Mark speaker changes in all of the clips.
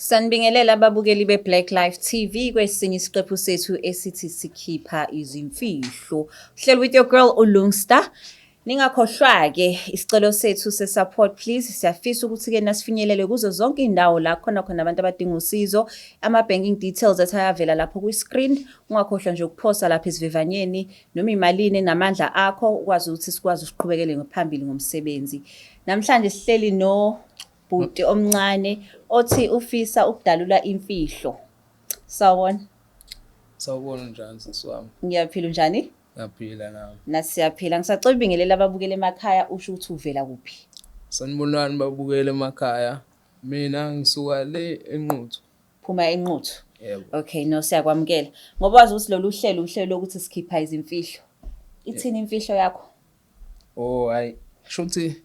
Speaker 1: Sanibingelela ababukeli be-Black Life TV kwesinye isiqephu sethu esithi sikhipha izimfihlo. Uhleli with your girl uLungsta. Ningakhohlwa-ke isicelo sethu se-support please. Siyafisa ukuthi-ke nasifinyelele kuzo zonke iy'ndawo la khona khona abantu abadinga usizo. Ama-banking details athi ayavela lapho kwi-screen. Ungakhohlwa nje ukuphosa lapha esivivanyeni noma imalini namandla akho ukwazi ukuthi sikwazi ukuqhubekele ngaphambili ngomsebenzi. Namhlanje sihleli no bhuti omncane othi ufisa ukudalula imfihlo. Sawubona.
Speaker 2: Sawubona, njani sisi wami?
Speaker 1: Ngiyaphila, unjani?
Speaker 2: Ngiyaphila nami.
Speaker 1: Nathi siyaphila. Ngisacela ubingelela ababukeli emakhaya usho ukuthi uvela kuphi.
Speaker 2: Sanibonani babukele emakhaya. Mina ngisuka le eNquthu.
Speaker 1: Phuma eNquthu.
Speaker 2: Yebo.
Speaker 1: Okay, no, siyakwamukela. Ngoba wazi ukuthi lolu hlelo uhlelo lokuthi sikhipha izimfihlo. Ithini imfihlo yakho?
Speaker 2: Oh hayi, shuthi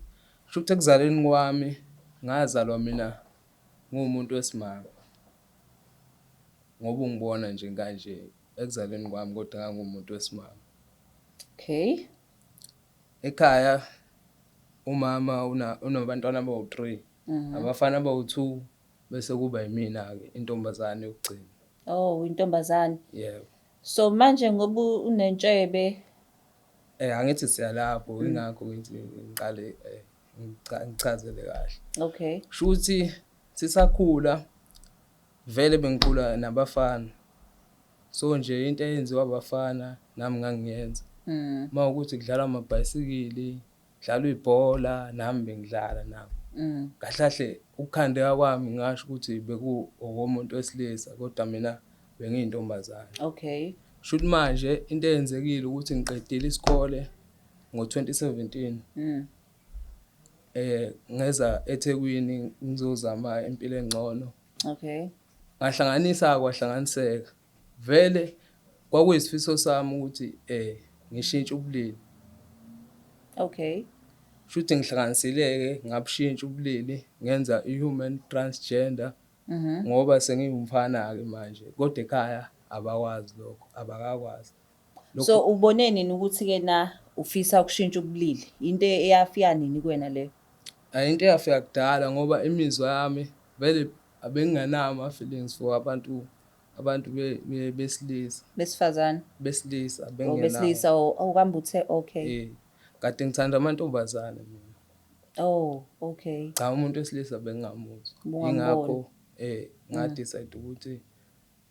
Speaker 2: ekuzaleni kwami ngazalwa mina nguwumuntu wesimame. Ngoba ungibona nje kanje ekuzaleni kwami kodwa nganguwumuntu wesimame. Ekhaya umama unabantwana abawu-3, abafana abawu-2 bese kuba yimina-ke intombazane yokugcina.
Speaker 1: Oh, intombazane.
Speaker 2: Yebo.
Speaker 1: So manje ngoba unentshebe.
Speaker 2: Angithi siyalapho, ingakho ngithi ngiqale ngichazele kahle. Shuthi sisakhula vele bengikhula nabafana. So nje into eyenziwa abafana nami ngangiyenza. Uma ukuthi kudlalwa amabhayisikili, kudlalwa ibhola nami bengidlala nabo. Kahle kahle ukukhandeka kwami ngingasho ukuthi beku okomuntu wesilisa kodwa mina bengiyintombazane. Shuthi manje into eyenzekile ukuthi ngiqedile isikole ngo-2017. Ngeza eThekwini ngizozama impilo engcono. Ngahlanganisa kwahlanganiseka. Vele kwakuyisifiso sami ukuthi ngishintshe ubulili. Shuthi ngihlanganisileke ngabushintsha ubulili ngenza i-human transgender ngoba sengiwumfana ke manje kodwa ekhaya abakwazi lokho, abakakwazi.
Speaker 1: So ubone nini ukuthi ke na ufisa ukushintsha ubulili? Into eyafika nini kuwena leyo?
Speaker 2: Into eyafika kudala ngoba imizwa yami vele abengingenawo ama-feelings for abantu besilisa.
Speaker 1: Besifazane.
Speaker 2: Besilisa
Speaker 1: bengenawo. Besilisa awukambe uthe okay.
Speaker 2: Kade ngithanda amantombazane mina.
Speaker 1: Oh, okay.
Speaker 2: Cha, umuntu wesilisa bengingamuzwa. Ingakho nga-decide ukuthi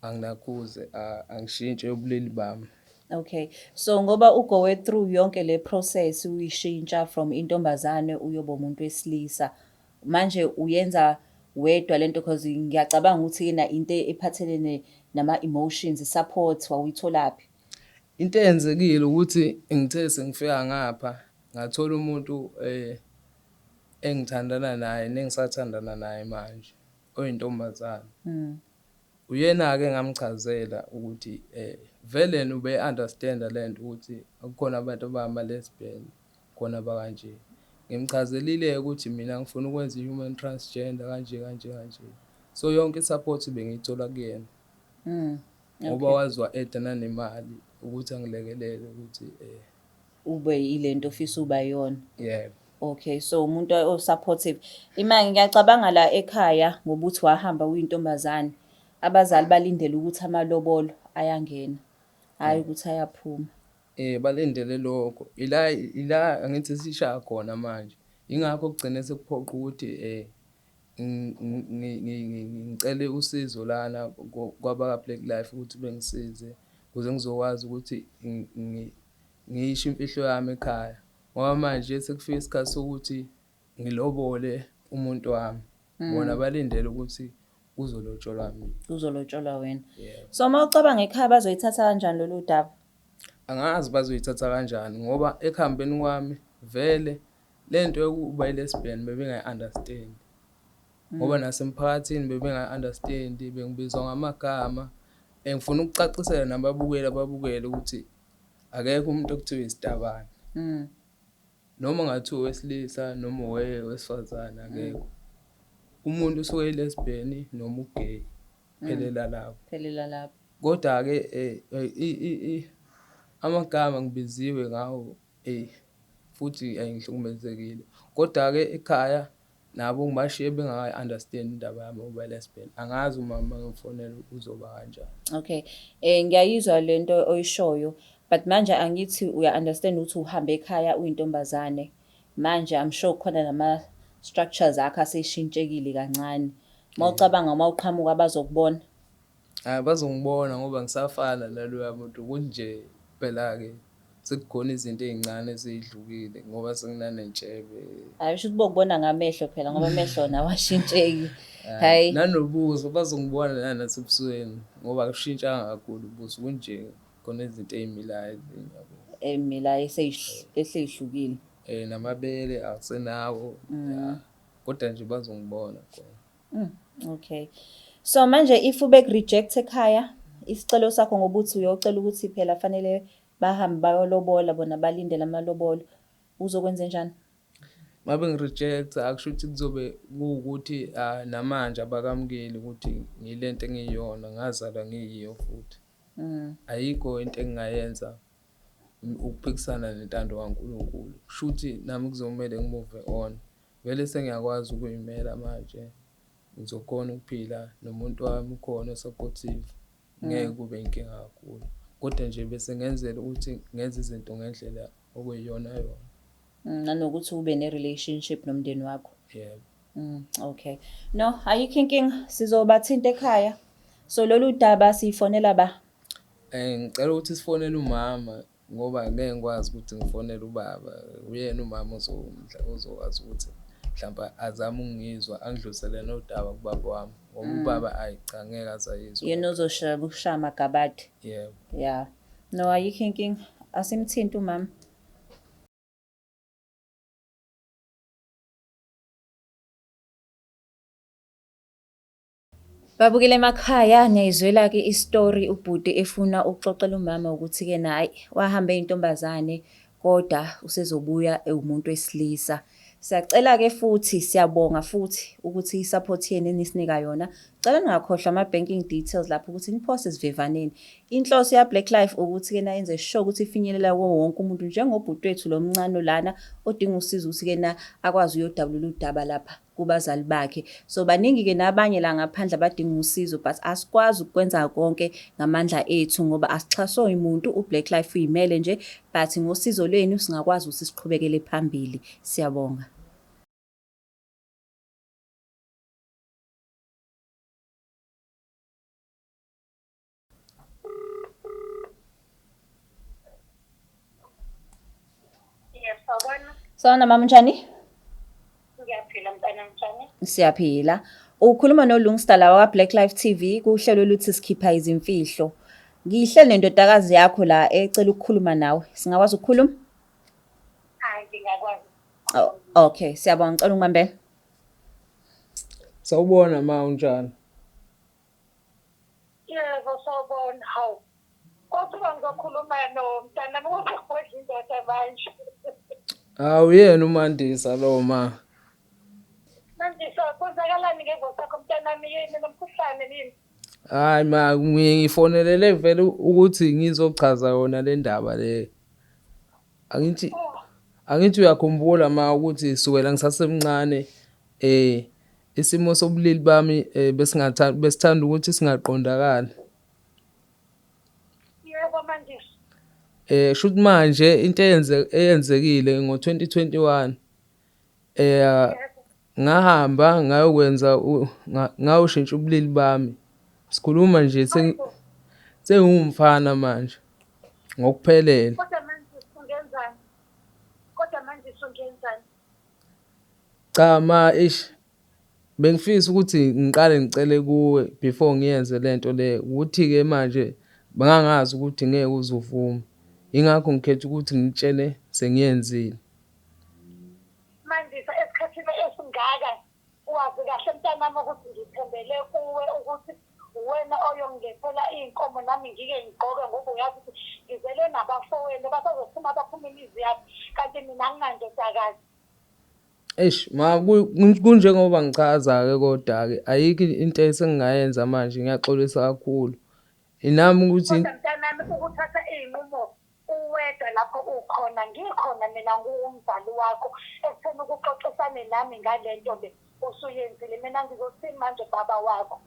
Speaker 2: anginakhuze angishintshe ubulili bami.
Speaker 1: Okay. So ngoba u-go through yonke le process uyishintsha from intombazane uyoba umuntu wesilisa. Manje uyenza wedwa lento because ngiyacabanga ukuthi yena into ephathelene nama emotions, support wawuyitholaphi?
Speaker 2: Into eyenzekile ukuthi ngithe sengifika ngapha ngathola umuntu engithandana naye nengisathandana naye manje oyintombazane. Uyena-ke engamchazela ukuthi vele yena ube-understand-a lento ukuthi kukhona abantu abangama-lesbian, khona abakanje. Ngimchazelile-ke ukuthi mina ngifuna ukwenza i-human transgender kanje kanje kanje. So yonke i-support bengiyithola kuyena. Ngoba waze wa-add-a nanemali ukuthi angilekelele ukuthi
Speaker 1: ube yilento ofisa uba yona.
Speaker 2: Yebo.
Speaker 1: Okay, so umuntu o-supportive. Ima ngiyacabanga la ekhaya ngoba uthi wahamba uyintombazane, abazali balindele ukuthi amalobolo ayangena, hhayi ukuthi ayaphuma.
Speaker 2: Balindele lokho. Ila angithi sishaya khona manje. Ingakho kugcine sekuphoqa ukuthi ngicele usizo lana kwabaka Black Life ukuthi bengisize ukuze ngizokwazi ukuthi ngisho imfihlo yami ekhaya. Ngoba manje sekufika isikhathi sokuthi ngilobole umuntu wami. Bona balindele ukuthi kuzolotsholwa mina.
Speaker 1: Kuzolotsholwa wena.
Speaker 2: Yebo.
Speaker 1: So uma ucabanga ekhaya bazoyithatha kanjani lolu daba?
Speaker 2: Angazi bazoyithatha kanjani ngoba ekuhambeni kwami vele lento yokuba i-lesbian bebengayi-understand. Ngoba nasemphakathini bebengayi-understand, bengibizwa ngamagama. Ngifuna ukucacisela nababukeli ababukele ukuthi akekho umuntu okuthiwa isitabane. Noma ngathiwa owesilisa noma owesifazane akekho. Umuntu usuke eyi-lesbian noma u-gay. Phelela lapho.
Speaker 1: Phelela lapho.
Speaker 2: Kodwa-ke amagama ngibiziwe ngawo futhi ngihlukumezekile. Kodwa-ke ekhaya Nabo ngibashiye bengakayi-understand indaba yami yokuba lesbian. Angazi umama ngifonela uzoba kanjani.
Speaker 1: Okay. Ngiyayizwa lento oyishoyo, but manje angithi uya understand ukuthi uhambe ekhaya uyintombazane. Manje I'm sure khona nama structures akho aseshintshekile kancane. Mawucabanga uma uqhamuka bazokubona.
Speaker 2: Hhayi, bazongibona ngoba ngisafana naloya muntu, ukuthi nje phela-ke sekukhona izinto ey'ncane esey'dlukile ngoba senginanentshebe.
Speaker 1: Hhayi, usho ukuthi bokubona ngamehlo phela ngoba amehlo wona awashintsheki. Hhayi.
Speaker 2: Nanobuso bazongibona nanasebusweni ngoba akushintshanga kakhulu ubuso, kunje khona izinto ey'milayo ezinye yabo.
Speaker 1: Emilayo eseyihlukile.
Speaker 2: Namabele akusenawo. Ya. Kodwa nje bazongibona khona.
Speaker 1: Okay. So manje if ube reject ekhaya isicelo sakho ngoba uthi uyocela ukuthi phela fanele bahambe bayolobola bona balindele amalobolo, uzokwenza njani?
Speaker 2: Uma bengi-reject akusho ukuthi kuzobe kuwukuthi namanje abakamukeli ukuthi ngilento engiyiyona, ngazalwa ngiyiyo futhi. Ayikho into engingayenza ukuphikisana nentando kaNkulunkulu. Kushuthi nami kuzomele ngi-move on. Vele sengiyakwazi ukuy'mela manje, ngizokhona ukuphila nomuntu wami ukhona o-supportive, ngeke kube inkinga kakhulu. Kodwa nje bese ngenzela ukuthi ngenze izinto ngendlela okuyiyona yona.
Speaker 1: Nanokuthi ube ne-relationship nomndeni wakho.
Speaker 2: Yebo.
Speaker 1: Okay. No, ayikho inkinga, sizobathinta ekhaya. So lolu daba siyifonela ba?
Speaker 2: Ngicela ukuthi sifonele umama ngoba ngeke ngikwazi ukuthi ngifonele ubaba. Uyena umama ozokwazi ukuthi mhlawumbe azame ukungizwa angidlulisele nodaba kubaba wami ngoba ubaba ayi cha ngeke aze ayizwe.
Speaker 1: Yena ozoshaya ukushaya amagabade.
Speaker 2: Yebo.
Speaker 1: Yeah. No, ayikho inkinga. Asimthinte umama. Babukele emakhaya, niyayizwela-ke isitori ubhuti efuna ukuxoxela umama ukuthi-ke na hhayi wahamba eyintombazane kodwa usezobuya ewumuntu wesilisa. Siyacela-ke futhi siyabonga futhi ukuthi i-support yenu enisinika yona. Cela ningakhohlwa ama-banking details lapho ukuthi niphose esivivaneni. Inhloso ya-Black Life ukuthi-ke na yenze sure ukuthi ifinyelela kuwo wonke umuntu njengobhuti wethu lo mncane lana odinga usizo ukuthi-ke na akwazi uyodabulula udaba lapha kubazali bakhe. So baningi-ke nabanye la ngaphandle abadinga usizo, but asikwazi ukwenza konke ngamandla ethu ngoba asixhaswe umuntu, uBlack Life uyimele nje, but ngosizo lwenu singakwazi ukuthi siqhubekele phambili. Siyabonga.
Speaker 3: Yes, sawubona.
Speaker 1: Sawubona mama, unjani?
Speaker 3: Ngiyaphila mntana, njani?
Speaker 1: Siyaphila. Ukhuluma noLungsta la wa Black Life TV kuhlelo oluthi sikhipha izimfihlo. Ngihleli nendodakazi yakho la ecela ukukhuluma nawe. Singakwazi ukukhuluma?
Speaker 3: Hayi, ngingakwazi.
Speaker 1: Oh, okay, siyabonga, ngicela ungibambele.
Speaker 2: Sawubona ma, unjani?
Speaker 3: Yebo, sawubona. Hawu. Kodwa ngizokhuluma nomntanami kodwa indoda manje.
Speaker 2: Hawu, yena uMandisa lo ma.
Speaker 3: Mandisa, kwenzakalani ngevoice yakho mntanami, yini nomkhuhlane yini?
Speaker 2: Hayi ma, ngifonelele vele ukuthi ngizochaza yona le ndaba le. Angithi uyakhumbula ma ukuthi sukela ngisasemncane isimo sobulili bami besingathanda besithanda ukuthi singaqondakali.
Speaker 3: Yebo Mandisa.
Speaker 2: Shuthi manje into eyenzekile ngo-2021 ngahamba ngayokwenza ngayoshintsha ubulili bami. Sikhuluma nje sengiwumfana manje ngokuphelele.
Speaker 3: Kodwa manje ungenzani? Kodwa manje ungenzani?
Speaker 2: Cha ma, eish bengifisa ukuthi ngiqale ngicele kuwe before ngiyenze lento le, ukuthi-ke manje bengangazi ukuthi ngeke uze uvume. Yingakho ngikhetha ukuthi ngikutshele sengiyenzile.
Speaker 3: Mandisa, esikhathini esingaka wazi kahle mntanami ukuthi ngithembele kuwe ukuthi uwena oyongilethela iy'nkomo nami ngike ngigqoke, ngoba uyazi ukuthi ngizele nabafowenu basazophuma baphume imizi yabo, kanti mina anginandodakazi.
Speaker 2: Eish ma, kunjengoba ngichaza-ke, kodwa-ke ayikho into esengingayenza manje, ngiyaxolisa kakhulu. Inami ukuthi
Speaker 3: Kodwa mntanami, ukuthatha iy'nqumo uwedwa lapho ukhona, ngikhona mina nguwumzali wakho, ekutheni ukuxoxisane nami ngale nto le. Usuyenzile, mina ngizothini manje baba wakho?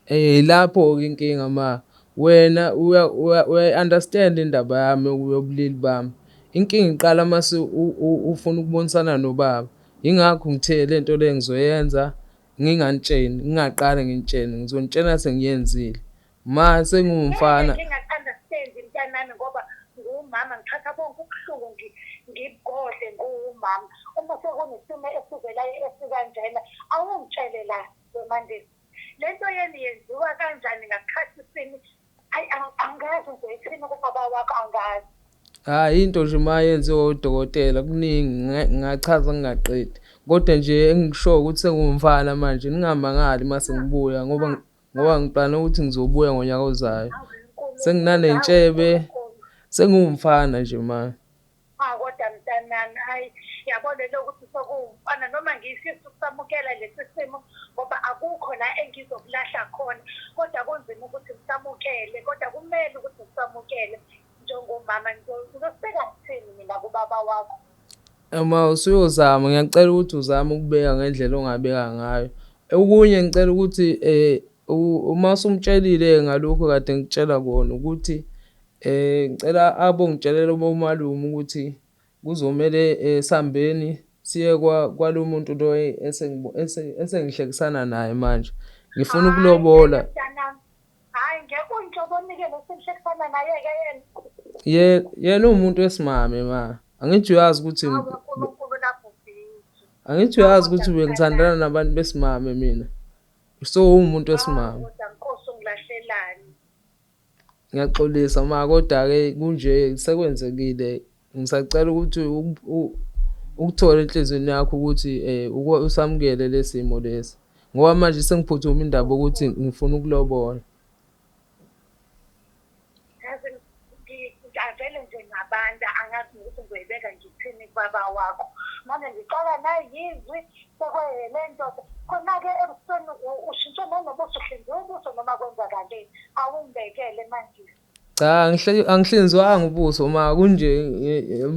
Speaker 2: Eh lapho-ke inkinga ma wena uyayi-understand indaba yami yobulili bami. Inkinga iqala mase ufuna ukubonisana nobaba. Yingakho ngithe le nto le ngizoyenza nginganitsheni, ngingaqali nginitshene, ngizonitshena sengiyenzile. Ma sengiwumfana.
Speaker 3: Ngeke ngingaku-understand mntanami ngoba ngiwumama ngithatha bonke ubuhlungu ngibugodle ngiwumama. Uma sekunesimo esivelayo esikanjena awungitshele la weMandisi. Le nto yenu yenziwa kanjani ngasikhathi sini? Ayi angazi ngizoyithini kubaba wakho angazi.
Speaker 2: Hhayi into nje uma yenziwa udokotela kuningi ngingachaza ngingaqedi. Kodwa nje engikushoyo ukuthi sengiwumfana manje ningamangali uma sengibuya ngoba ngoba ngiplane ukuthi ngizobuya ngonyaka ozayo. Senginanentshebe, sengiwumfana nje ma.
Speaker 3: Cha kodwa mntanami hayi yabo lento yokuthi sekuwumfana noma ngifisa ukusamukela lesi simo ngoba akukho la engizokulahla khona kodwa kunzima ukuthi ngisamukele kodwa kumele ukuthi ngisamukele njengomama ngizosibeka ngithini mina kubaba wakho.
Speaker 2: Uma usuyozama ngiyacela ukuthi uzame ukubeka ngendlela ongabeka ngayo. Okunye ngicela ukuthi uma usumtshelile ngalokhu kade ngikutshela kona ukuthi ngicela abongitshelela omalume ukuthi kuzomele sihambeni siye kwalo muntu lo esengihlekisana naye manje. Ngifuna ukulobola.
Speaker 3: Hhayi ngeke uyinhlobonike lo senihlekisana naye-ke yena.
Speaker 2: Yena uwumuntu wesimame ma. Angithi uyazi ukuthi
Speaker 3: Hawu uNkulunkulu lapho bhizi.
Speaker 2: Angithi uyazi ukuthi bengithandana nabantu besimame mina. So uwumuntu wesimame.
Speaker 3: Kodwa Nkosi ungilahlelani.
Speaker 2: Ngiyaxolisa ma kodwa-ke kunje sekwenzekile. Ngisacela ukuthi ukuthole enhliziyweni yakho ukuthi usamukele lesimo lesi. Ngoba manje sengiphuthuma indaba yokuthi ngifuna ukulobola.
Speaker 3: Yazi ngavele nje ngabanda angazi nokuthi ngizoyibeka ngithini kubaba wakho. Manje ngixaka nayizwi sekwele ndoda. Khona-ke ebusweni ushintshe nanobuso uhlinziwe ubuso noma kwenzakaleni. Awungibekele manje.
Speaker 2: Cha angihlinzwanga ubuso ma kunje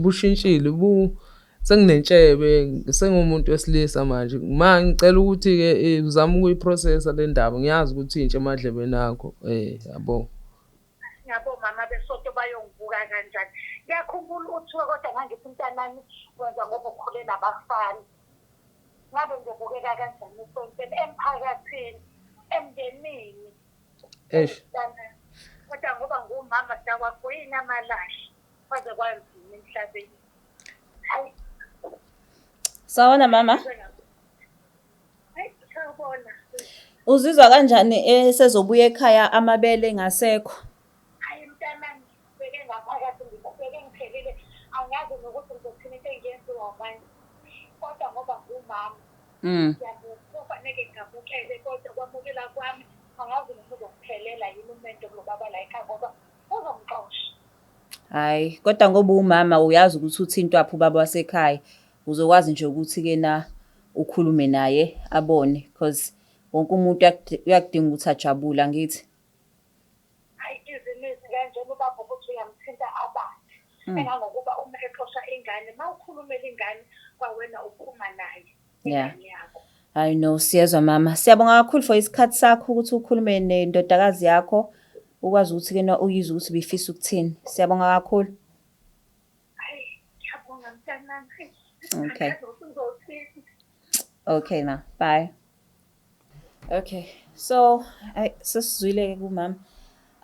Speaker 2: bushintshile bu senginentshebe sengumuntu wesilisa manje. Ma ngicela ukuthi-ke uzame ukuyiprocessa le ndaba ngiyazi ukuthi intsha emadlebeni akho yabo.
Speaker 3: Ngabo mama besonto bayongibuka kanjani. Ngiyakhumbula uthiwe kodwa ngangithi mntanami wenza ngoba ukhule nabafana. Ngabe ngizobukeka kanjani esontweni emphakathini emndenini.
Speaker 2: Eish.
Speaker 3: Kodwa ngoba ngumama siyakwagwina amalahle kwaze kwanzima emhlabeni. Hayi.
Speaker 1: Sawubona mama.
Speaker 3: Hayi sawubona.
Speaker 1: Uzizwa kanjani esezobuya ekhaya amabele ngasekho?
Speaker 3: Hayi mntanami ngibheke ngaphakathi ngibheke ngiphelile angazi nokuthi ngizothini into engiyenziwa manje. Kodwa ngoba ngumama kufanele ngamukele kodwa kwamukela kwami angazi noma uzokuphelela yini umendo kulo baba la ekhaya ngoba uzongixosha.
Speaker 1: Hhayi, kodwa ngoba uwumama uyazi ukuthi uthintwaphi ubaba wasekhaya. Uzokwazi nje ukuthi-ke na ukhulume naye abone because wonke umuntu uyakudinga ukuthi ajabule angithi.
Speaker 3: Hayi izimo ezikanjena ubaba ukuthi uyamthinta abaphi. Engangokuba uma exosha ingane, uma ukhulumela ingane kwawena uphuma naye ingane yakho.
Speaker 1: I know siyezwa mama. Siyabonga kakhulu for isikhathi sakho ukuthi ukhulume nendodakazi yakho ukwazi ukuthi ke na uyizwe ukuthi ubifisa ukuthini. Siyabonga kakhulu.
Speaker 3: Hayi ngiyabonga mntanami.
Speaker 1: Okay.
Speaker 3: Angazi ukuthi ngizothini.
Speaker 1: Okay ma, bye. Okay, so ay sesizwile ke kumama.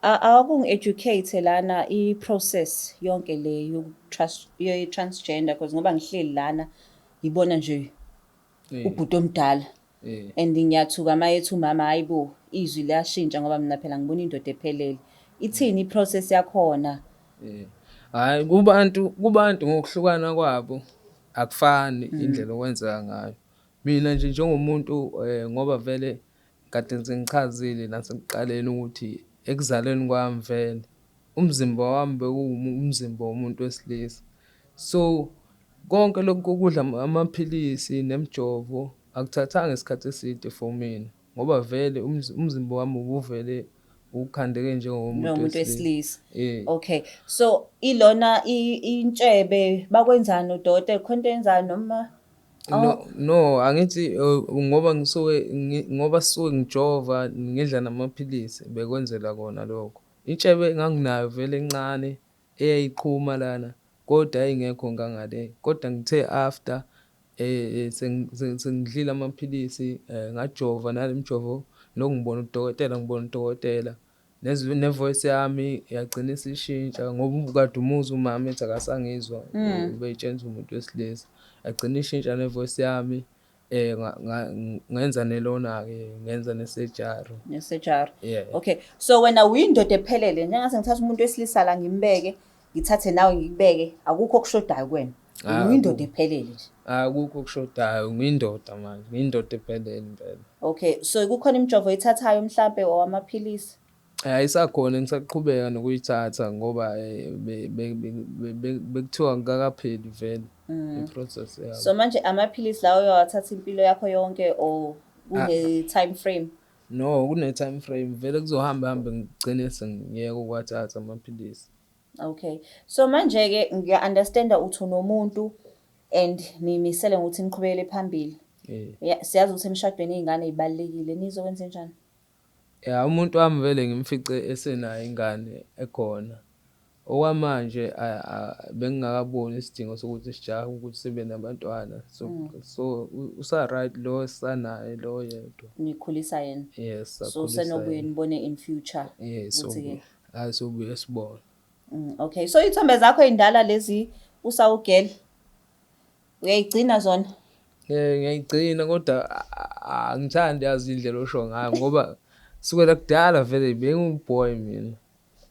Speaker 1: Awakungi-educate lana i-process yonke le yoku ye-transgender because ngoba ngihleli lana ngibona nje ubhuti omdala. And ngiyathuka mayethi umama hayibo izwi liyashintsha ngoba mina phela ngibona indoda ephelele. Ithini i-process yakhona?
Speaker 2: Hhayi kubantu ngokuhlukana kwabo akufani indlela okwenzeka ngayo. Mina nje njengomuntu ngoba vele kade sengichazile nasekuqaleni ukuthi ekuzalweni kwami vele umzimba wami bekuwumzimba womuntu wesilisa. So konke lokhu kokudla amaphilisi nemijovo akuthathanga isikhathi eside for mina ngoba vele umzimba wami ubuvele ukhandeke njengomuntu
Speaker 1: wesilisa. Okay. So ilona intshebe bakwenzani udokotela khona into yenzayo noma?
Speaker 2: No, no, angithi ngoba ngisuke ngoba sisuke ngijova ngidla namaphilisi bekwenzela kona lokho. Intshebe nganginayo vele encane eyayiqhuma lana kodwa yayingekho ngangale. Kodwa ngithe after sengidlile amaphilisi ngajova nale mijovo lokhu ngibona udokotela ngibona udokotela. Ne-voice yami yagcina isishintsha ngoba kade umuzwa umama ethi akasangizwa ubey'tshela umuntu wesilisa. Yagcina ishintsha ne-voice yami ngenza nelona-ke ngenza ne-surgery.
Speaker 1: Ne-surgery.
Speaker 2: Yeah.
Speaker 1: Okay. So wena uyindoda ephelele njengase ngithatha umuntu wesilisa la ngimbeke, ngithathe nawe ngikubeke, akukho okushodayo kuwena.
Speaker 2: Ah,
Speaker 1: Uyindoda ephelele nje.
Speaker 2: Akukho okushodayo, ngiyindoda manje, ngiyindoda ephelele impela.
Speaker 1: Okay. So kukhona imijovo oyithathayo mhlambe or amaphilisi?
Speaker 2: Ayisakhona ngisaqhubeka nokuyithatha ngoba bekuthiwa angikakapheli vele i-process yabo.
Speaker 1: So manje amaphilisi lawo uyawathatha impilo yakho yonke or kune time frame?
Speaker 2: No, kune-time frame vele kuzohamba hambe ngigcine sengiyeka ukuwathatha amaphilisi.
Speaker 1: Okay. So manje ke ngiya-understanda uthi unomuntu and niyimisele ngokuthi niqhubekele phambili. Yeah, siyazi ukuthi emshadweni iy'ngane y'balulekile. Nizokwenza njani?
Speaker 2: Ya, umuntu wami vele ngimfice esenayo ingane ekhona. Okwamanje bengingakaboni isidingo sokuthi sijahe ukuthi sibe nabantwana. So usa-right lo esanaye lo oyedwa.
Speaker 1: Nikhulisa yena.
Speaker 2: Yes,
Speaker 1: So
Speaker 2: sakhulisa
Speaker 1: senobuye
Speaker 2: yena.
Speaker 1: nibone in future
Speaker 2: Yes,
Speaker 1: ukuthi-ke.
Speaker 2: Hayi sobuye sibone.
Speaker 1: Okay. So iy'thombe zakho ey'ndala lezi usawugirl uyayigcina zona?
Speaker 2: Ngiyayigcina kodwa angithandi yazi indlela osho ngayo ngoba sukela kudala vele bengiwuboy mina.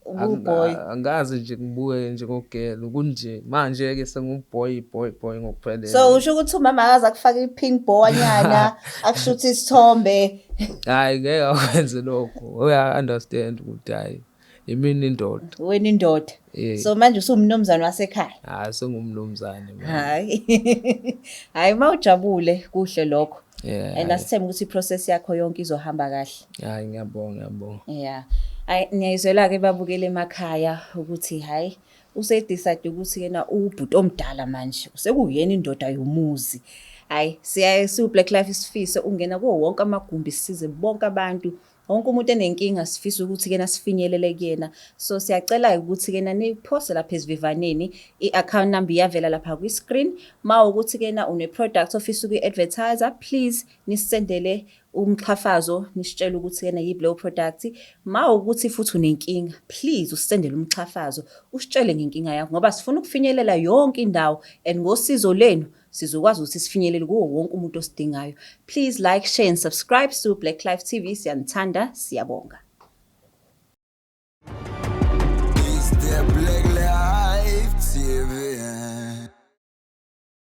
Speaker 1: Ububoy.
Speaker 2: Angazi nje ngibuke njengogirl kunje manje ke senguboy boy boy ngokuphelele.
Speaker 1: So usho ukuthi umama akaze akufake i-pink bowanyana akushuthe isithombe.
Speaker 2: Hayi ngeke akwenze lokho. Uya understand ukuthi hayi imini indoda.
Speaker 1: Wena indoda.
Speaker 2: Yeah.
Speaker 1: So manje usumnumzane wasekhaya.
Speaker 2: Hayi sengumnumzane manje.
Speaker 1: Hayi. Hayi mawujabule kuhle lokho.
Speaker 2: Yeah.
Speaker 1: And asithembe ukuthi iprocess yakho yonke izohamba kahle.
Speaker 2: Hayi ngiyabonga ngiyabonga.
Speaker 1: Yeah. Hayi niyayizwela ke babukele emakhaya ukuthi hayi usedecide ukuthi yena ubhuti omdala manje usekuyena indoda yomuzi. Hayi siyaye siwu Black Life sifise ungena kuwo wonke amagumbi sisize bonke abantu. Wonke umuntu enenkinga sifisa ukuthi kena sifinyelele kuyena. So siyacela ukuthi kena niphose lapha esivivaneni i-account number iyavela lapha kwi-screen. Mawukuthi kena une-product ofisa ukuyi-advertise, please nisendele umxhafazo nisitshele ukuthi kena yiphi leyo product. Mawukuthi futhi unenkinga, please usendele umxhafazo usitshele ngenkinga yakho ngoba sifuna ukufinyelela yonke indawo and ngosizo lenu sizokwazi ukuthi sifinyelele kuwo wonke umuntu osidingayo. Please like, share and subscribe to Black Life TV. Siyanithanda, siyabonga.